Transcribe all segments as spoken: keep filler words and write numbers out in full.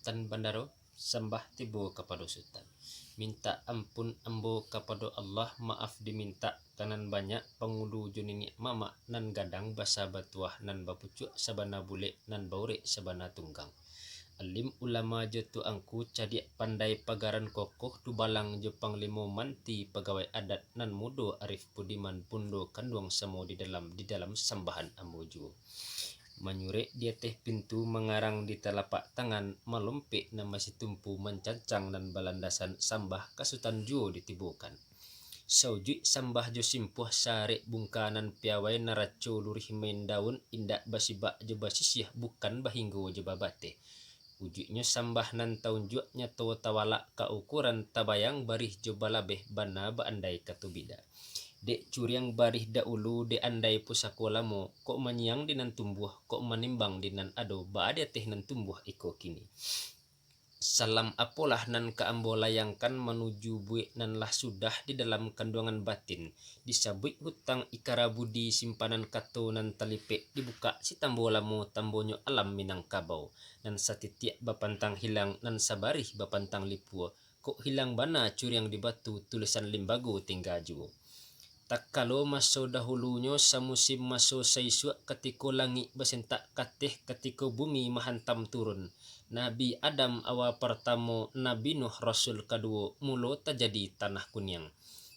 Tan Bandaro, sambah tibo kapado Sutan. Mintak ampun ambo kapado Allah, maaf dimintak ka nan banyak, pangulu jo niniak mamak, nan gadang basa batuah, nan bapucuak sabana bulek, nan baurek sabana tunggang. Alim ulama jo tuangku, cadiak pandai pagaran kokoh, dubalang jo panglimo manti pagawai adat, nan mudo arif budiman, bundo kanduang samo di dalam, di dalam sambahan ambo juo. Manyurek di ateh pintu, mangarang di talapak tangan, malompek nan masih tumpu, mancancang nan balandasan, sambah ka Sutan juo ditibokan. Saujuik sambah jo simpuah, sarek bungka nan piawai, naraco luruih main daun, indak basibak jo basisiah, bukan bahinggo jo babateh. Ujuiknyo sambah nan taunjuak, nyato tawalak ka ukuran, tabayang barih jo balabeh, bana baandai kato bida. Dek curiang barih daulu, dek andai pusako lamo, kok manyiang di nan tumbuah, kok manimbang di nan ado, baa di ateh nan tumbuah iko kini. Salam apolah nan ka ambo layangkan manuju buek nan lah sudah di dalam kanduangan batin, disabuik hutang ikara budi, simpanan kato nan talipek, dibukak si tambo lamo, tambonyo alam Minangkabau, nan satitiak bapantang hilang, nan sabarih bapantang lipua, kok hilang bana curiang di batu, tulisan limbago tingga juo. Takalo maso dahulunyo, samusim maso saisuak, katiko langik basentak kateh, katiko bumi mahantam turun, Nabi Adam awa partamo, Nabi Nuh rasul kaduo, mulo tajadi tanah kuniang.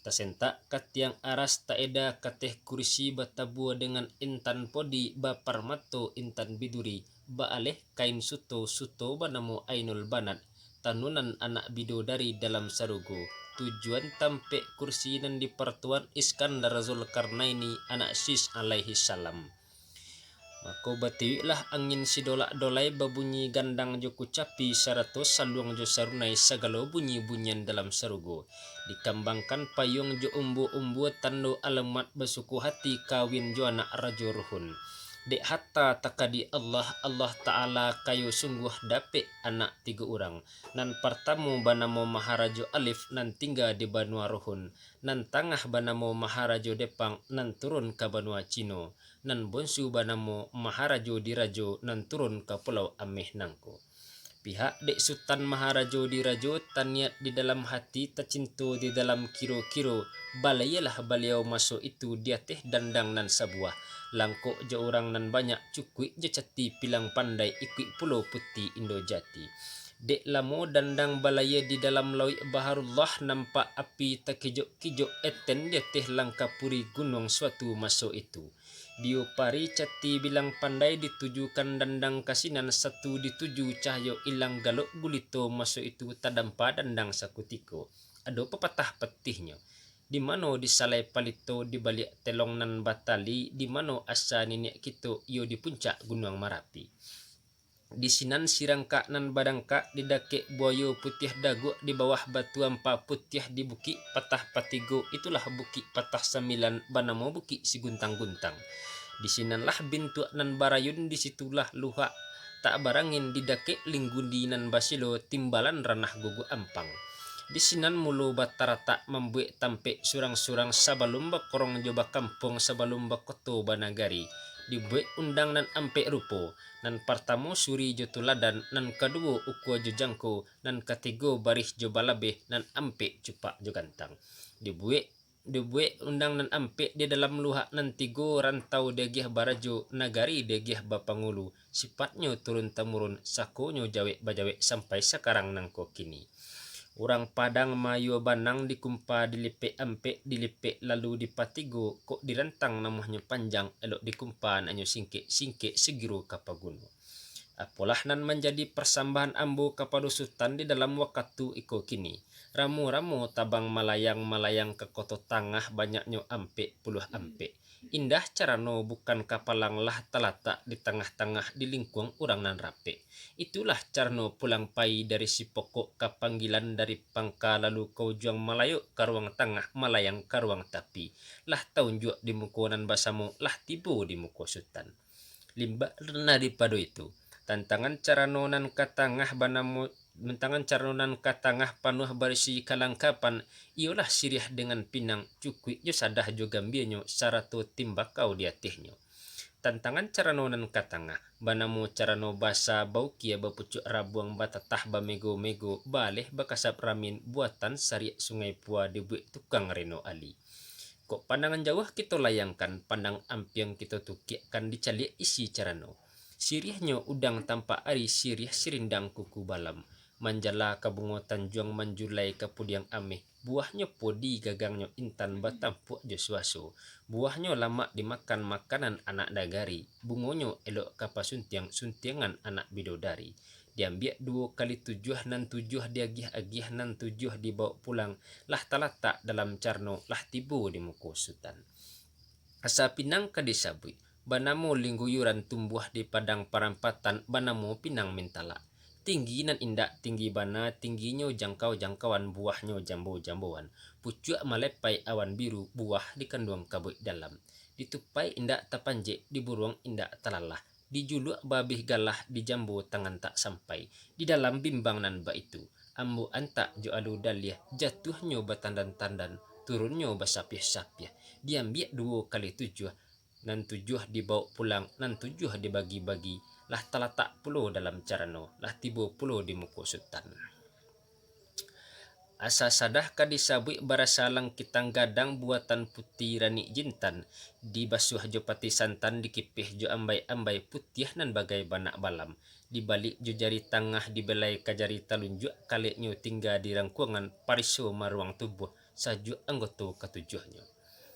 Tasentak ka tiang aras, taeda kateh kurisi, batabua dengan intan podi, baparmato intan biduri, baaleh kain suto, suto banamo Ainul Banat, tanunan anak bidodari dalam sarugo. Tujuan tampek kursi nan dipartuan, Iskandar Zulkarnaini, anak Sis alaihi salam. Mako batiuiklah angin sidolak-dolai, babunyi gandang jo kucapi, sarato saluang jo sarunai, sagalo bunyi-bunyian dalam sarugo. Dikambangkan payuang jo umbua-umbua, tando alamat basuko hati, kawin jo anak Rajo Ruhun. Dek hata takadi Allah, Allah Ta'ala kayo sungguah, dapek anak tigo urang. Nan partamo banamo Maharajo Alif, nan tingga di banua Ruhun. Nan tangah banamo Maharajo Depang, nan turun ka banua Cino. Nan bonsu banamo Maharajo Dirajo, nan turun ka Pulau Ameh nangko. Pihak dek Sutan Maharajo Dirajo, taniat di dalam hati, tacinto di dalam kiro-kiro, balayelah baliau maso itu di ateh dandang nan sabuah, langkok jo urang nan banyak, cukuik jo cati pilang pandai, ikuik pulo puti Indo Jati. Dek lamo dandang balaye di dalam lauik baharullah, nampak api takijok-kijok, eten di ateh langkapuri gunuang suatu maso itu. Diupari cati bilang pandai, ditujukan dandang ka sinan, satu dituju cahayo ilang, galok gulito maso itu, tadampa dandang sakutiko. Ado papatah patihnyo. Di mano disalai palito, di baliak telong nan batali, di mano asa niniak kito, iyo di puncak Gunuang Marapi. Di sinan sirangkak nan badangkak, di dakek buayo putiah daguak, di bawah batu ampa putiah, di bukik patah patigo, itulah bukik patah sambilan, banamo Bukik Siguntang-guntang. Di sinanlah bintuak nan barayun, di situlah luhak tak barangin, di dakek linggundi nan basilo, timbalan ranah guguak ampang. Di sinan mulo bataratak, mambuek tampek surang-surang, sabalum bakorong jo bakampuang, sabalum bakoto banagari. Dibuek undang nan ampek rupo, nan partamo suri jo tuladan, nan kaduo ukua jo jangko, nan katigo barih jo balabeh, nan ampek cupak jo gantang. Dibuek, dibuek undang nan ampek di dalam luhak nan tigo, rantau diagiah barajo, nagari diagiah bapangulu, sipatnyo turun tamurun, sakonyo jawek bajawek sampai sakarang nangko kini. Urang Padang mayua banang, dikumpa dilipek ampek, dilipek lalu dipatigo, kok dirantang namuahnyo panjang, elok dikumpa naknyo singkek, singkek sagiro ka paguno. Apolah nan manjadi parsambahan ambo kapado Sutan di dalam wakatu iko kini. Ramo-ramo tabang malayang, malayang ka Koto Tangah, banyaknyo ampek puluah ampek. Indah carano bukan kapalang, lah talatak di tangah-tangah, di lingkuang urang nan rapek. Itulah carano pulang pai dari Sipokok ka panggilan dari Pangka, lalu ka Ujuang Malayok ka ruang tangah, malayang ka ruang tapi. Lah taunjuak di muko nan basamo, lah tibo di muko Sutan. Limbak daripado itu, tantangan carano nan ka tangah banamo, tantangan carano nan ka tangah panuah barisi kalangkapan, iyolah siriah dengan pinang, cukuik jo sadah jo gambianyo, sarato timbakau di atehnyo. Tantangan carano nan katangah, banamo carano basa, baukia, bapucuak rabuang, batatah bamego-mego, baaleh bakasap ramin, buatan sariak Sungai Pua, dibuek tukang Reno Ali. Kok pandangan jauah kito layangkan, pandang ampiang kito tukiakkan, dicaliak isi carano. Siriahnyo udang tampak ari, siriah sirindang kuku balam. Manjala ka bungo tanjuang, manjulai ka pudiang ameh. Buahnyo podi, gagangnyo intan, batampuak jo suaso. Buahnyo lamak dimakan, makanan anak nagari. Bungonyo elok ka pasuntiang, suntiangan anak bidodari. Diambiak duo kali tujuah, nan tujuah diagiah-agiah, nan tujuah dibawok pulang, lah talatak dalam carano, lah tibo di muko Sutan. Asa pinang ka disabuik, banamo lingguyuran, tumbuah di padang parampatan, banamo pinang mintalak. Tinggi nan indak tinggi bana, tingginyo jangkau-jangkauan, buahnyo jambo-jamboan. Pucuak malepai awan biru, buah dikanduang kabuik dalam. Ditupai indak tapanjek, diburuang indak talalah, dijuluak baabih galah, dijambo tangan tak sampai. Di dalam bimbang nan baitu, ambo antak jo alu daliah, jatuahnyo batandan-tandan, turunnyo basapiah-sapiah. Diambiak duo kali tujuah, nan tujuah dibawok pulang, nan tujuah dibagi-bagi, lah talatak pulo dalam carano, lah tibo pulo di muko Sutan. Asa sadah ka disabuik, barasa langkitang gadang, buatan puti ranik jintan, dibasuah jo pati santan, dikipeh jo ambai-ambai, putiah nan bagai banak balam, dibaliak jo jari tangah, dibelai ka jari talunjuak, kaleknyo tingga di rangkuangan, pariso maruang tubuah, sajuak anggoto katujuahnyo.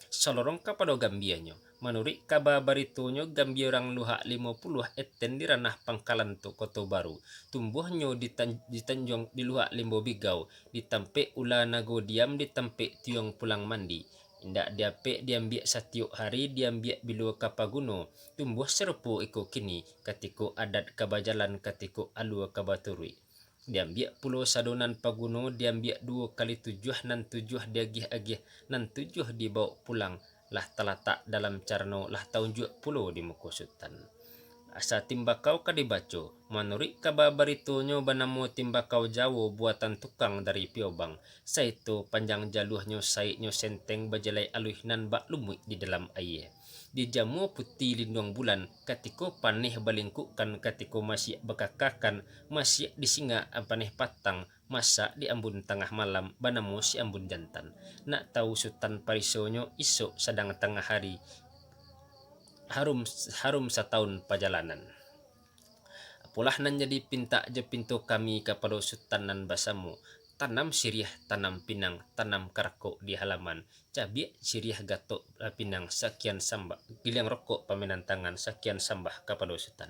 Salorong kapado gambianyo. Manuruik kaba baritonyo, gambia urang Luhak Limo Puluah, eten di ranah Pangkalan tu, Koto Baru. Tumbuahnyo di tan-, di tanjuang di Luhak Limbo Bigau, di tampek ula nago diam, di tampek tiuang pulang mandi. Indak diapek diambiak satiyok hari, diambiak bilo ka paguno. Tumbuah sarupo iko kini, katiko adat ka bajalan, katiko alua ka baturuik. Diambiak pulo sado nan paguno, diambiak duo kali tujuah, nan tujuah diagiah-agiah, nan tujuah dibawok pulang, lah talatak dalam carano, lah taunjuak pulo di muko Sutan. Asa timbakau ka dibaco, manuruik kaba baritonyo, banamo timbakau Jawo, buatan tukang dari Piobang, saito panjang jaluahnyo, saiknyo senteng, bajalai aluih nan bak lumuik di dalam aia. Dijamua puti linduang bulan, katiko paneh balingkukkan, katiko masiak bakakakan, masiak di singa paneh patang, masak di ambun tangah malam, banamo si ambun jantan. Nak tahu Sutan parisonyo, isok sadang tangah hari, harum, harum satahun pajalanan. Apolah nan jadi pintak jo pinto kami kapado Sutan nan basamo, tanam siriah, tanam pinang, tanam karakok di halaman, cabiak siriah, gatok pinang, sakian sambah, giliang rokok pamenan tangan, sakian sambah kapado Sutan.